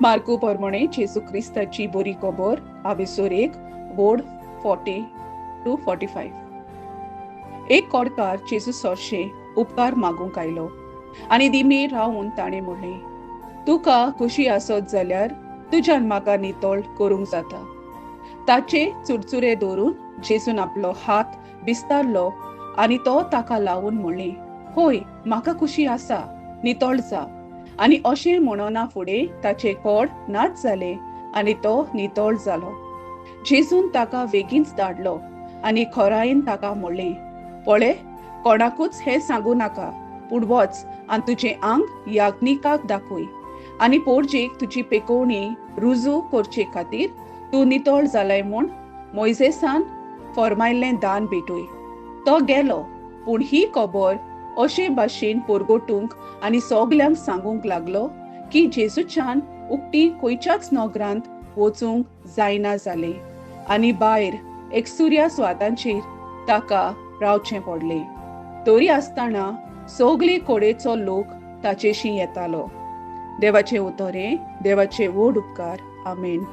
मार्कू परमणे जेजू क्रिस्ताची बरी खबर आवेसोर 1 वोड 40 to 45. एक कोडकार जेजू सोरशे उपकार मागूंक आयलो आनी दिमेर रावून ताणें म्हणलें, तुका खुशी आसत जाल्यार तुज्यान म्हाका नितळ करूंक जाता. ताचे चुरचुरे दवरून जेजून आपलो हात विस्तारलो आनी तो ताका लावून म्हणलें, होय, म्हाका खुशी आसा, नितळ जा. आनी अशें म्हणना फुडें ताचे कोड नाच जालें आनी तो नितळ जालो. जेजून ताका बेगीनच धाडलो आनी खोरायेन ताका म्हणलें, पळय, कोणाकूच हें सांगू नाका, पूण वच आनी तुजें आंग याज्ञिकाक दाखय आनी पोरजेक तुजी पेकोवणी रुजू करचे खातीर तूं नितळ जालाय म्हूण मोयजेसान फॉर्मायल्लें दान भेटय. तो गेलो, पूण ही खबर अशे भाशेन पोरगोटूंक आनी सगल्यांक सांगूंक लागलो की जेजूच्यान उकती खंयच्याच नगरांत वचूंक जायना जालें आनी भायर एकसुऱ्या स्वातांचेर ताका रावचें पडलें. तरी आसतना सगळे कडेचो लोक ताचेशी येतालो. देवाचें उतर हें, देवाचे व्हड उपकार. आमेन.